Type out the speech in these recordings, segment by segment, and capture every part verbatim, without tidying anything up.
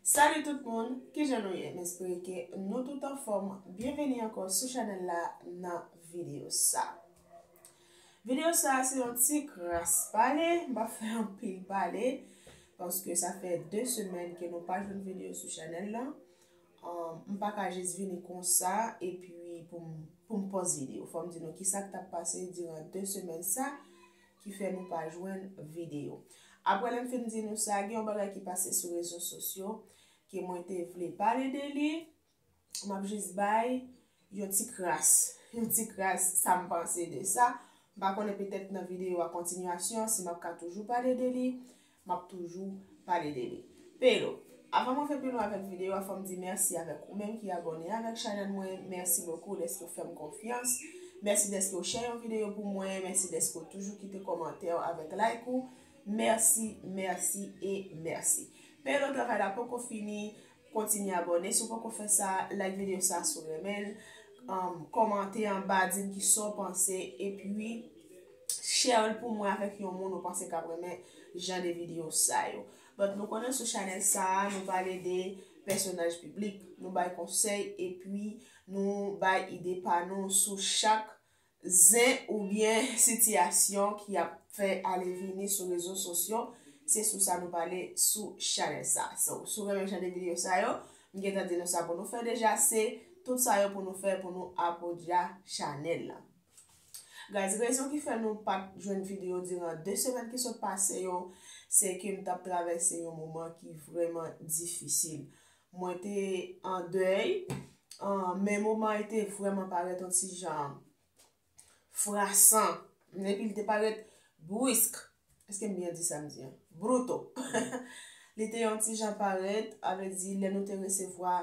Salut tout moun, kijan nou ye? M espere ke nou tout anfòm. Byenveni ankò sou chanèl la nan videyo sa. Videyo sa se yon ti kras pale, m pa fè anpil pale, paske sa fè de semèn ke nou pa jwenn videyo sou chanèl la. Um, m pa ka jis vini konsa epi pou m, pou m pòz videyo. Fò m di nou kisa k t ap pase diran de semèn sa ki fè nou pa jwenn videyo. Apre lè m fin di nou sa, gen yon bagay ki pase sou rezo sosyo ke mwen te vle pale de li. M ap jis bay yon ti kras, yon ti kras sa m panse de sa. M pa konnen, petèt nan videyo a kontinyasyon, si m ap ka toujou pale de li, m ap toujou pale de li. Pero, avan mwen fè pi lwen avèk videyo a, fò m di mèsi avèk ou menm ki abòne avèk chanèl mwen. Mèsi bokou dèske w fè m konfyans. Mèsi dèske w share yon videyo pou mwen. Mèsi dèske w toujou kite kòmantè w avèk like ou. Mèsi, mèsi e mèsi. Pero, travay la poko fini. Kontinye abòne si w poko fè sa, like videyo sa si w renmen l, um, kòmante anba, di m kisa w panse, epi share l pou mwen avèk yon moun ou panse k ap renmen jan de videyo sa yo. But nou konnen sou chanèl sa a, nou pale de pèsonaj piblik, nou bay konsèy, epi nou bay ide pa nou sou chak zen oubyen sitiyasyon ki ap fè ale vini sou rezo sosyo, se sou sa nou pale sou chanèl sa. So, si w renmen jan de videyo sa yo, m gentan di nou sa pou nou fè deja, se tout sa yo pou nou fè pou nou apoya chanèl la. Guys, rezon ki fè nou pa t jwenn videyo diran de semèn ki sot pase yo, se ke m t ap travèse yon moman ki vrèman difisil. Mwen te an dèy, ah, men moman an te vrèman parèt yon ti jan frasan. Epi li te parèt brisk. Èske m byen di sa m di an? Bruto. Li te yon ti jan parèt, sa vle di lè nou te resevwa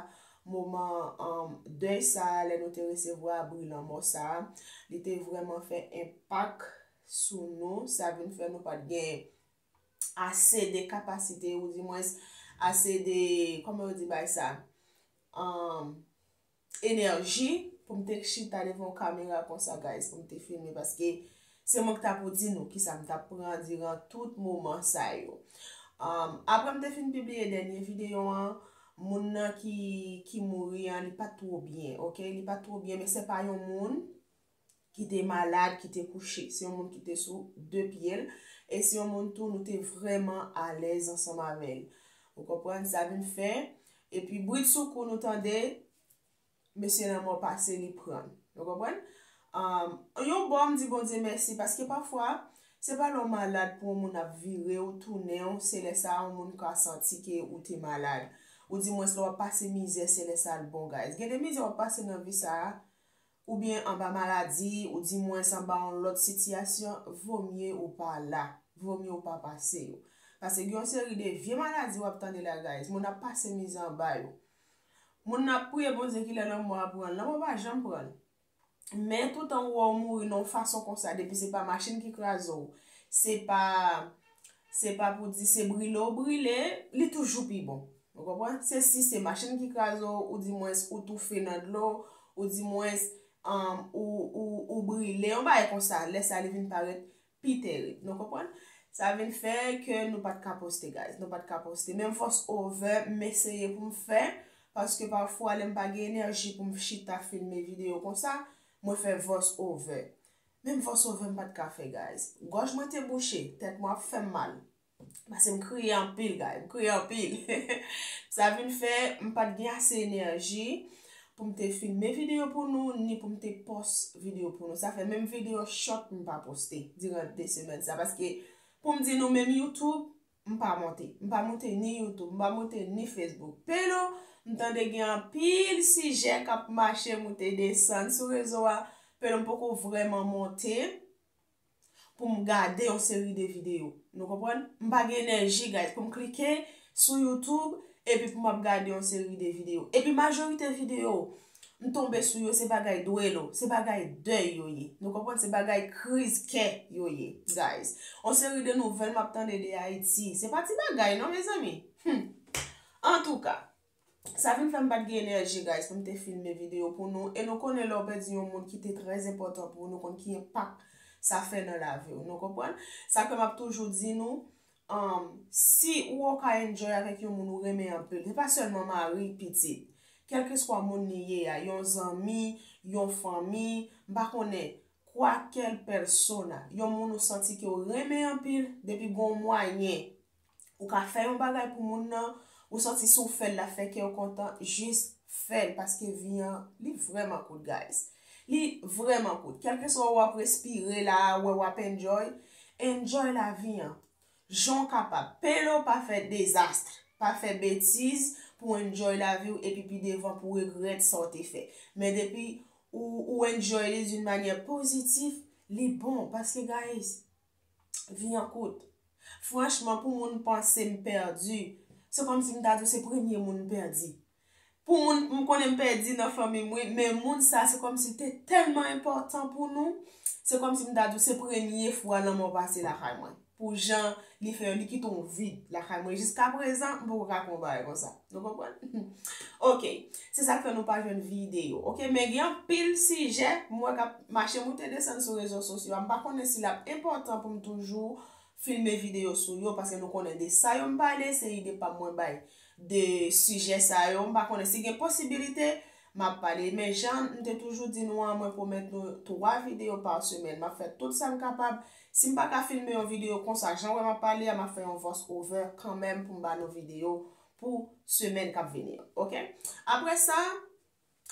moman, um, dèy sa a, lè nou te resevwa bri lanmò sa a, li te vrèman fè enpak sou nou. Sa vin fè nou pa t gen ase de kapasite, ou di mwens ase de, kòman yo di bagay sa? Um, enèji pou m te chita devan yon kamera konsa, guys, pou m te filme, paske se mwen ki ta pou di nou kisa m t ap pran diran tout moman sa yo. Um, apre m te fin pibliye dènye videyo an, moun nan ki, ki mouri an, li pa t twò byen, oke? Li pa t twò byen, men se pa yon moun ki te malad, ki te kouche. Se yon moun ki te sou de pye l, e se yon moun tou nou te vrèman alèz ansanm avè l. Ou konprann sa vin fè? Epi bridsoukou nou tande, mesye lanmò pase, li pran l. Ou konprann? Um, yon bò m di Bondye mèsi, paske pafwa, se pa lè w malad pou yon moun ap vire w, tounen w, se lè sa a yon moun ka santi ke ou te malad. Ou di mwens lè w ap pase mizè, se lè sa a l bon, guys. Gen de mizè w ap pase nan vi sa a, oubyen anba maladi, ou di mwens anba yon lòt sitiyasyon, vomye ou pa la, vomye ou pa pase yo. Paske gen yon seri de vye maladi w ap tande la, guys, moun ap pase mizè anba yo. Moun nan ap priye Bondye ki lè lanmò a pran l, lanmò pa janm pran l. Men toutan ou wè w mouri nan yon fason konsa, depi se pa machin ki kraze w, se pa, se pa pou di se brile w brile, li toujou pi bon. Ou konprann? Se si se machin ki kraze w, ou di mwens ou toufe nan dlo, ou di mwens, um, ou, ou, ou brile, yon bagay konsa, lè sa li vin parèt pi terib. Nou konprann? Sa vin fè ke nou pa t ka poste, guys. Nou pa t ka poste. Menm voice over, m eseye pou m fè, paske pafwa, lè m pa gen enèji pou m chita filme videyo konsa, mwen fè voice over. Menm voice over m pa t ka fè, guys. Gòj mwen te bouche, tèt mwen ap fè m mal. Paske m kriye anpil, guys. M kriye anpil. Sa vin fè m pa t gen ase enèji pou m te filme videyo pou nou, ni pou m te pòs videyo pou nou. Sa fè menm videyo short m pa poste diran de semèn sa. Paske pou m di nou menm YouTube, m pa monte. M pa monte ni YouTube, m pa monte ni Facebook. Pero, m tande gen anpil sijè k ap mache moute desann sou rezo a. Pero, m poko vrèman monte pou m gade yon seri de videyo. Nou konprann? M pa gen enèji, guys, pou m klike sou YouTube epi pou m ap gade yon seri de videyo. Epi majorite videyo m tonbe sou yo, se bagay dwelo, se bagay dèy yo ye. Nou konprann? Se bagay kriz kè yo ye, guys. Yon seri de nouvèl m ap tande de Ayiti. Se pa ti bagay non, mezanmi. Hmm. Antouka, sa vin fè m pa t gen enèji, guys, pou m te filme videyo pou nou. E nou konnen lè w pèdi yon moun ki te trè enpòtan pou ou, nou konn ki enpak sa fè nan lavi w. Nou konprann? Sa ke m ap toujou di nou, um, si ou ka enjoy avèk yon moun ou renmen anpil, se pa sèlman mari, pitit. Kèlkeswa moun li ye a, yon zanmi, yon fanmi, m pa konnen, kwakèl pèsona, yon moun ou santi ke w renmen anpil, depi gon mwayen, ou ka fè yon bagay pou moun nan, ou santi si w fè l, l ap fè kè w kontan, jis fè l, paske vi an, li vrèman kout, guys. Li vrèman kout. Kèlkeswa w ap respire la, wè w ap enjoy, enjoy lavi an. Jan w kapab. Pelo pa fè dezast, pa fè betiz pou enjoy lavi w, epi pi devan pou regrèt sa w te fè. Men depi ou, ou enjoy li d'une manière positive, li bon. Paske, guys, vi an kout. Franchman, pou moun panse m pèdi, se kòmsi m ta di w se premye moun m pèdi. Pou moun, m konnen m pèdi nan fanmi m, wi, men moun sa, se kòmsi l te tèlman enpòtan pou nou, se kòmsi m ta di w se premye fwa lanmò pase lakay mwen. Pou jan li fè, li kite yon vid lakay mwen. Jiska prezan, m poko ka fè yon bagay konsa. Nou konprann? Ok. Se sa k fè nou pa jwenn videyo. Ok, men gen anpil sijè, m wè k ap mache moute desann sou rezo sosyo a. M pa konnen si l ap enpòtan pou m toujou filme videyo sou yo, paske nou konnen de sa yo m pale, se ide pa m mwen bay de sijè sa yo. M pa konnen si gen posibilite, m ap pale. Men jan m te toujou di nou an, mwen pwomèt nou twa videyo pa semèn. M ap fè tout sa m kapab. Si m pa ka filme yon videyo konsa, jan w wè m ap pale a, m ap fè yon voice over kanmenm pou m ba nou videyo pou semèn k ap vini an. Ok? Apre sa,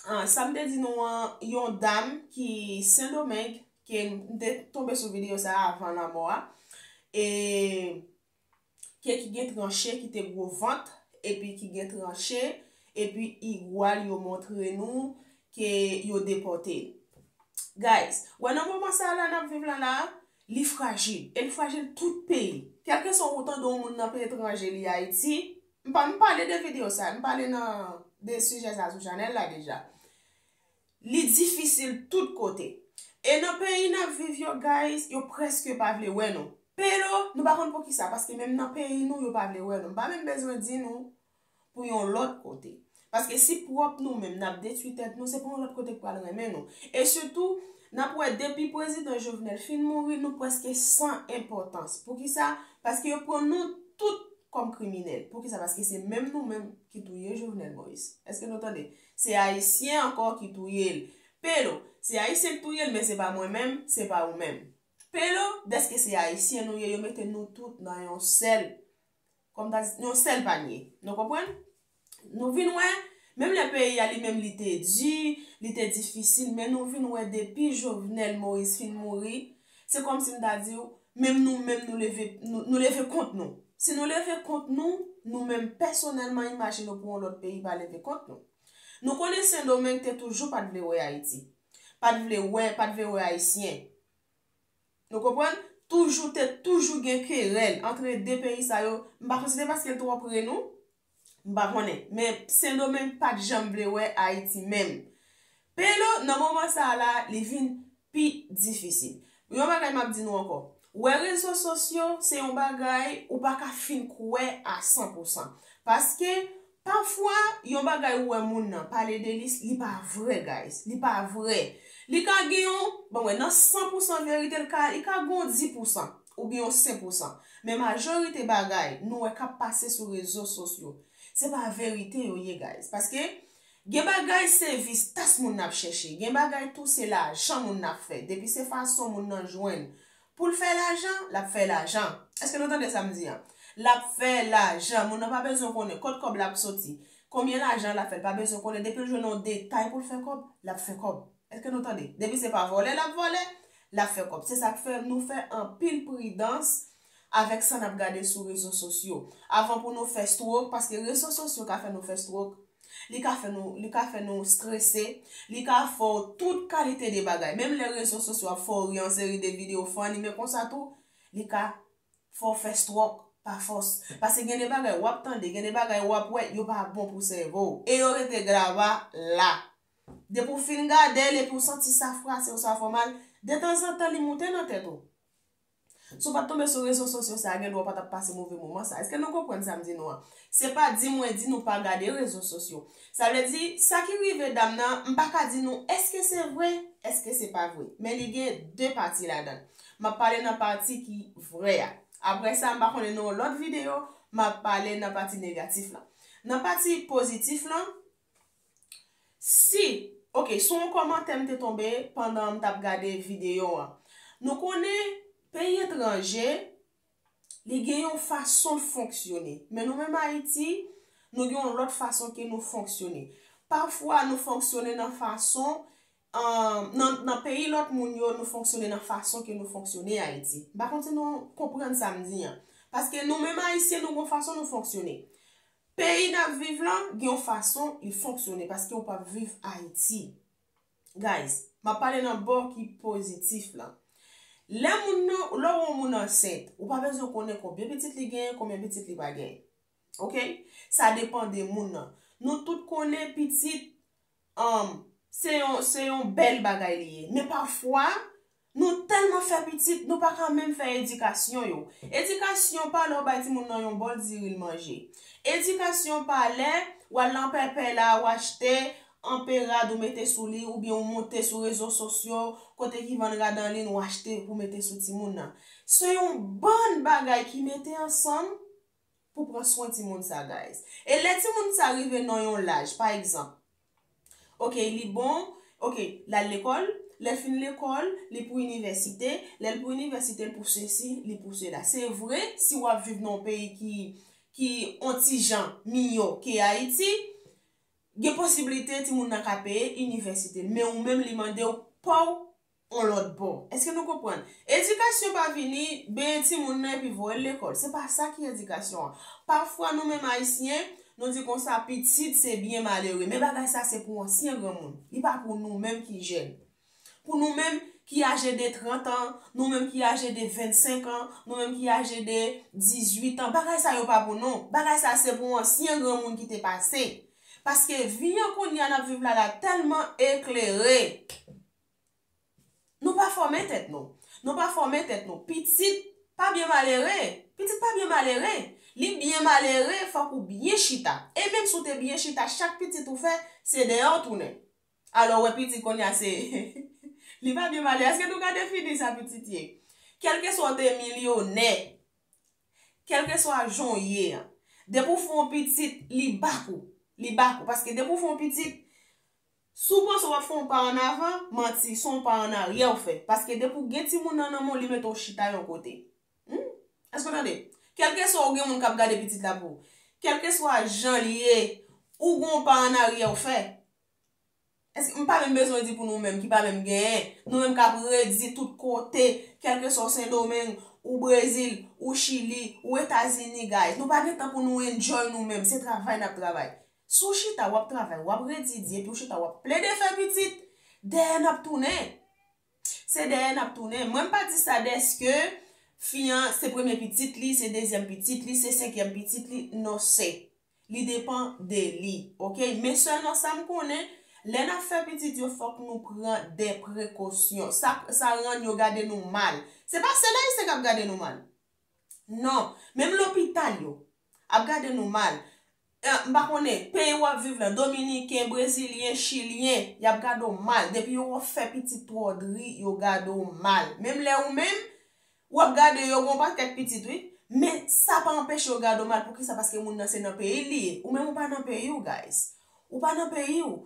ah, sa m te di nou an, yon dam ki Sendomeng, ke m te tonbe sou videyo sa a avan lanmò a, e ke ki gen tranche, ki te gwo vant, epi ki gen tranche, epi igwal yo montre nou ke yo depòte l. Guys, wè nan moman sa a la n ap viv la la, li frajil. E li frajil tout peyi. Kèlkeswa ou tande yon moun nan peyi etranje li Ayiti, m pa, m pale de videyo sa, m pale nan, de sijè sa sou chanèl la deja. Li difisil tout kote. E nan peyi n ap viv yo, guys, yo prèske pa vle wè nou. Pelo, nou pa konn poukisa, paske menm nan peyi nou, yo pa vle wè nou. M pa menm bezwen di nou pou yon lòt kote. Paske si pwòp nou menm n ap detwi tèt nou, se pa yon lòt kote k pral renmen nou. E sitou, n ap wè depi prezidan Jovenel fin mouri, nou prèske san enpòtans. Poukisa? Paske yo pran nou tout kòm kriminèl. Poukisa? Paske se menm nou menm ki touye Jovenel Moïse. Èske nou tande? Se Ayisyen ankò ki touye l. Pelo, se Ayisyen ki touye l, men se pa mwen menm, se pa ou menm. Pelo, dèske se Ayisyen nou ye, yo mete nou tout nan yon sèl, kòm ta di, yon sèl panye. Nou konprann? Nou vin wè, menm lè peyi a li menm li te di, li te difisil, men nou vin wè depi Jovenel Moïse fin mouri, se kòmsi m ta di w, menm nou menm nou leve, nou, nou leve kont nou. Si nou leve kont nou, nou menm pèsonèlman, imajine w pou yon lòt peyi pa leve kont nou. Nou konnen Sendomeng te toujou pa t vle wè Ayiti. Pa t vle wè, pa t vle wè Ayisyen. Nou konprann? Toujou te, toujou gen kerèl antre de peyi sa yo. M pa konn si se paske l twò pre nou. M pa konnen. Men Sendomeng pa t janm vle wè Ayiti menm. Pelo, nan moman sa a la, li vin pi difisil. Yon bagay m ap di nou ankò. Wè rezo sosyo, se yon bagay ou pa ka fin kwè a san pou san. Paske, pafwa, yon bagay ou wè moun nan pale de li, li pa vrè, guys. Li pa vrè. Li ka gen yon, bon, wè, nan san pou san verite, li ka, li ka gen yon dis pou san, oubyen yon senk pou san. Men majorite bagay, nou wè k ap pase sou rezo sosyo, se pa verite yo ye, guys. Paske, gen bagay se vis tas moun nan ap chèche. Gen bagay tou se lajan moun nan ap fè. Depi se fason moun nan jwenn pou l fè lajan, l ap fè lajan. Èske nou tande sa m di an? L ap fè lajan. Moun nan pa bezwen konnen kot kòb la ap soti. Konbyen lajan l ap fè, l pa bezwen konnen. Depi l jwenn yon detay pou l fè kòb, l ap fè kòb. Èske nou tande? Depi se pa vòlè l ap vòlè, l ap fè kòb. Se sa k fè nou fè anpil pridans avèk sa n ap gade sou rezo sosyo. Avan pou nou fè stroke, paske rezo sosyo ka fè nou fè stroke, li ka fè nou, li ka fè nou strese, li ka fè w tout kalite de bagay. Menm lè rezo sosyo ap fè w ri, yon seri de videyo funny, men konsa tou, li ka fè w fè stroke pa fòs. Paske gen de bagay w ap tande, gen de bagay w ap wè, yo pa bon pou sèvo w. E yo rete grava la. Depi w fin gade l epi w santi sa frase w, sa fè w mal, detanzantan li moute nan tèt ou. Si w pa t tonbe sou rezo sosyo sa a, gen dwa w pa t ap pase move moman sa. Èske nou konprann sa m di nou an? Se pa di mwen di nou pa gade rezo sosyo. Sa vle di, sa ki rive dam nan, m pa ka di nou èske se vre, èske se pa vre. Men li gen de pati ladan l. M ap pale nan pati ki vrè a. Apre sa, m pa konnen nan yon lòt videyo, m ap pale nan pati negatif lan. Nan pati pozitif lan, si, ok, sou yon kòmantè m te tonbe pandan m t ap gade videyo an. Nou konnen peyi etranje, li gen yon fason l fonksyone. Men nou menm Ayiti, nou gen yon lòt fason ke nou fonksyone. Pafwa, nou fonksyone nan fason, um, nan, nan peyi lòt moun yo, nou fonksyone nan fason ke nou fonksyone Ayiti. M pa konn si nou konprann sa m di an. Paske nou menm Ayisyen, nou gen yon fason nou fonksyone. Peyi n ap viv lan, gen yon fason li fonksyone, paske ou p ap viv Ayiti. Guys, m ap pale nan bò ki pozitif lan. Lè moun nan, lè w wè yon moun ansent, ou pa bezwen konnen konbyen pitit li genyen, konbyen pitit li pa genyen. Ok? Sa depann de moun nan. Nou tout konnen pitit, um, se yon, se yon bèl bagay li ye. Men pafwa, nou tèlman fè pitit, nou pa ka menm fè edikasyon yo. Edikasyon pa lè w bay timoun nan yon bòl diri l manje. Edikasyon pa lè w al nan pèpè la, w achte anperad ou mete sou li, oubyen ou monte sou rezo sosyo, kote ki vann rad an liy, ou achte pou mete sou timoun nan. Se yon bann bagay ki mete ansanm pou pran swen timoun sa, guys. E lè timoun sa rive nan yon laj, pa egzanp, ok, li bon, ok, l al lekòl, lè l fin lekòl, li pou inivèsite, lè l pou inivèsite, l pou sesi, li pou sela. Se vre, si w ap viv nan yon peyi ki, ki on ti jan miyò ke Ayiti, gen posiblite timoun nan ka peye inivèsite l, men ou menm li mande w pa w on lòt bò. Èske nou konprann? Edikasyon pa vini, benyen timoun nan epi voye l lekòl. Se pa sa ki edikasyon an. Pafwa nou menm Ayisyen, nou di konsa pitit se byen malere. Men bagay sa se pou ansyen granmoun. Li pa pou nou menm ki jèn. Pou nou menm ki aje de trant an, nou menm ki aje de vennsenk an, nou menm ki aje de dizuit an, bagay sa yo pa pou nou. Bagay sa se pou ansyen granmoun ki te pase. Paske vi an kounye a n ap viv la la tèlman eklere. Nou pa fòme tèt nou. Nou pa fòme tèt nou. Pitit pa byen malere. Pitit pa byen malere. Li byen malere, fòk ou byen chita. E menm si w te byen chita, chak pitit ou fè, se dèyè w tounen. Alò, w wè pitit kounye a se, li pa byen malere. Èske nou ka defini sa pitit ye? Kèlkeswa w te milyonè, kèlkeswa jan w ye an, depi w fè yon pitit, li bak ou. Li bak ou. Paske depi w fè yon pitit, si w panse w ap fè yon pa ann avan, manti, se yon pa ann aryè w fè. Paske depi w gen timoun nan nan men w, li mete w chita yon kote. Hmm? Èske w tande? Kèlkeswa ou gen moun k ap gade pitit la pou ou. Kèlkeswa jan l ye, ou gen yon pa ann aryè w fè. Èske m pa menm bezwen di pou nou menm ki pa menm genyen? Nou menm k ap redi tout kote, kèlkeswa w Sendomeng, ou Brezil, ou Chili, ou Etazini, guys. Nou pa gen tan pou nou enjoy nou menm. Se travay n ap travay. Si w chita, w ap travay, w ap redi di, epi w chita, w ap plede fè pitit, dèyè n ap tounen. Se dèyè n ap tounen. Mwen, m pa di sa dèske fi an se premye pitit li, se dezyèm pitit li, se senkyèm pitit li. Non, se. Li depann de li, ok? Men sèlman sa m konnen, lè n ap fè pitit yo, fòk nou pran de prekosyon. Sa, sa rann yo gade nou mal. Se pa sèl Ayisyen k ap gade nou mal. Non, menm lopital yo ap gade nou mal. Eh, m pa konnen, peyi w ap viv lan, Dominiken, Brezilyen, Chilyen, y ap gade w mal. Depi yo wè w fè pitit twò dri, yo gade w mal. Menm lè ou menm, w ap gade yo, gen yon pakèt pitit, wi. Men sa pa anpeche yo gade w mal. Poukisa? Paske moun nan se nan peyi l li ye. Ou menm ou pa nan peyi w, guys. Ou pa nan peyi w.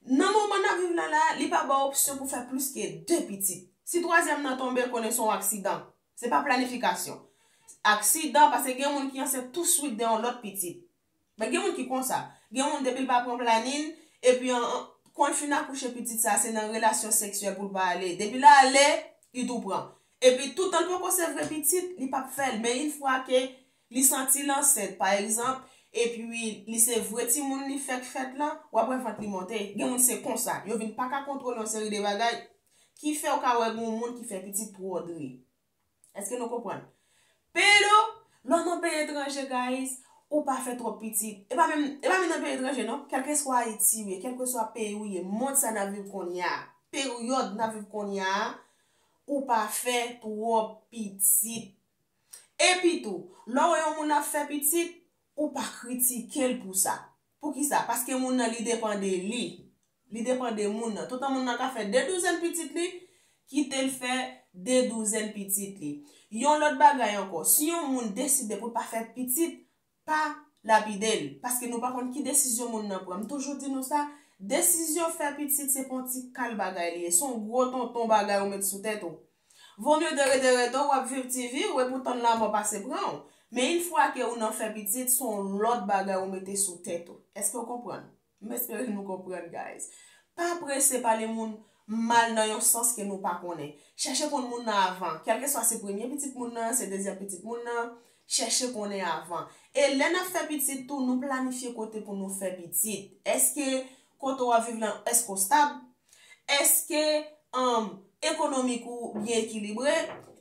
Nan moman n ap viv la la, li pa ba w opsyon pou fè plis ke de pitit. Si twazyèm nan tonbe, konnen se yon aksidan. Se pa planifikasyon. Aksidan, paske gen moun ki ansent touswit de yon lòt pitit. Men gen moun ki konsa. Gen moun depi l pa pran planin, epi an, an, kon l fin akouche pitit sa, se nan relasyon seksyèl pou l pa ale. Depi l ale, li tou pran. Epi toutan l poko se vre pitit, li p ap fè l. Men yon fwa ke li santi l ansent, pa egzanp, epi li se vre timoun li fèk fèt lan, w ap wè vant li monte. Gen moun se konsa. Yo vin pa ka kontwole yon seri de bagay ki fè w ka wè gen yon moun ki fè pitit twò dri. Èske nou konprann? Pero, lè w nan peyi etranje, guys, ou pa fè twòp pitit. E pa menm, e pa menm nan peyi etranje, non. Kèlkeswa Ayiti ou ye, kèlkeswa peyi ou ye, mond sa n ap viv kounye a, peryòd n ap viv kounye a, ou pa fè twòp pitit. Epi tou, lè w wè yon moun ap fè pitit, ou pa kritike l pou sa. Poukisa? Paske moun nan, li depann de li. Li depann de moun nan. Toutan moun nan ka fè de douzèn pitit li, kite l fè de douzèn pitit li. Yon lòt bagay ankò, si yon moun deside pou l pa fè pitit, pa lapide l, paske nou pa konn ki desizyon moun nan pran. M toujou di nou sa, desizyon fè pitit se pa yon ti kal bagay li ye, se yon gwo tonton bagay ou met sou tèt ou. Vomye w te rete rete w, w ap viv ti vi w, epi w tann lanmò pase pran w. Men yon fwa ke ou nan fè pitit, se yon lòt bagay ou mete sou tèt ou. Èske w konprann? M espere nou konprann, guys. Pa prese pale moun mal nan yon sans ke nou pa konnen. Chèche konn moun nan avan. Kèlkeswa se premye pitit moun nan, se dezyèm pitit moun nan, chèche konnen avan. E lè n ap fè pitit tou, nou planifye kote pou nou fè pitit. Èske kote w ap viv lan, èske w stab? Èske, um, ekonomik ou byen ekilibre?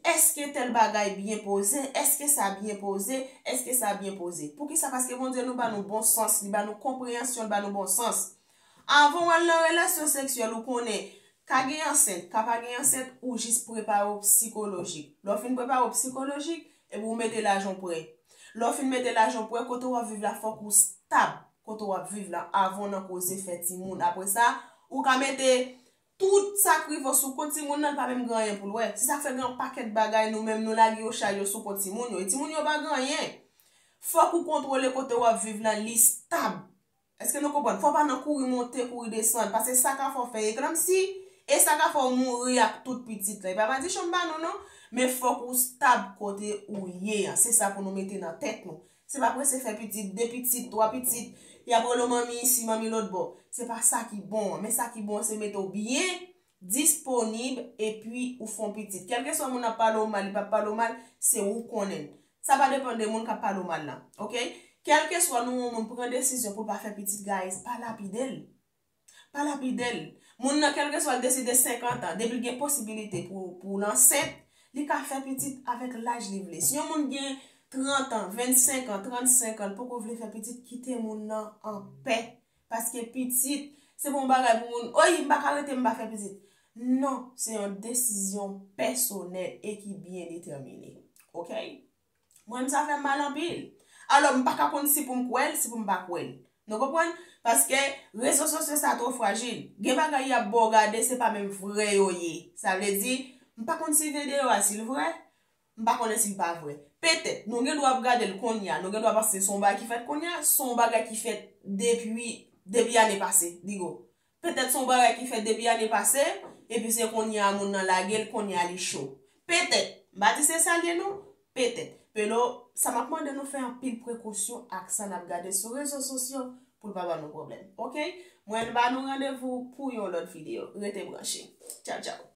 Èske tèl bagay byen poze? Èske sa byen poze? Èske sa byen poze? Poukisa? Paske Bondye nou ba nou bon sans, li ba nou konpreyansyon, li ba nou bon sans. Avan w al nan relasyon seksyèl, ou konnen, ka gen ansent, ka pa gen ansent, ou jis prepare w sikolojik. Lè w fin prepare w sikolojik, epi w mete lajan w prè. Lè w fin mete lajan w prè, kote w ap viv la, fòk ou stab kote w ap viv la, avan w nan koze fè timoun. Apre sa, ou ka mete tout sa k rive w sou kont timoun nan, li pa menm gen anyen pou l wè. Se sa k fè gen yon pakèt bagay nou menm nou lage yo chay yo sou kont timoun yo. E timoun yo pa gen anyen. Fòk ou kontwole kote w ap viv la, li stab. Èske nou konprann? Fò w pa nan kouri monte, kouri desann, paske sa ka fè w fè eklanpsi, e sa ka fè w mouri ak tout pitit la. E pa madichon m ba nou non, men fòk ou stab kote ou ye an. Se sa pou nou mete nan tèt nou. Se pa prese fè pitit, de pitit, twa pitit, y ap rele w manmi isi, manmi lòt bò. Se pa sa ki bon an. Men sa ki bon an, se mete w byen disponib epi ou fè yon pitit. Kèlkeswa moun ap pale w mal, li p ap pale w mal, se ou konnen l. Sa pa depann de moun k ap pale w mal la, oke? Kèlkeswa nan yon moun pran desizyon pou l pa fè pitit, guys, pa lapide l. Pa lapide l. Moun nan, kèlkeswa l deside senkant an, depi l gen posibilite pou, pou l ansent, li ka fè pitit avèk laj li vle. Si yon moun gen trant an, vennsenk an, trannsenk an, l poko vle fè pitit, kite moun nan anpè. Paske pitit, se pa yon bagay pou moun, oy, m pa ka rete, m pa fè pitit. Non, se yon desizyon pèsonèl e ki byen detèmine. Oke? Mwen menm sa fè m mal anpil. Alò, m pa ka konn si pou m kwè l, si pou m pa kwè l. Nou konprann? Paske rezo sosyo sa twò frajil. Gen bagay y ap ba w gade, se pa menm vrè yo ye. Sa vle di, m pa konn si videyo a, si l vrè, m pa konnen si l pa vrè. Petèt, nou gen dwa ap gade l kounye a, nou gen dwa panse se yon bagay ki fèt kounye a, se yon bagay ki fèt depi, depi ane pase, digo. Petèt se yon bagay ki fèt depi ane pase, epi se kounye a moun nan lage l, kounye a li cho. Petèt. M pa di se sa l ye non. Petèt. Pero, sa m ap mande nou fè anpil prekosyon ak sa n ap gade sou rezo sosyo pou l pa ba nou pwoblèm. Oke? Mwen ba nou randevou pou yon lòt videyo. Rete branche. Tchaw, tchaw.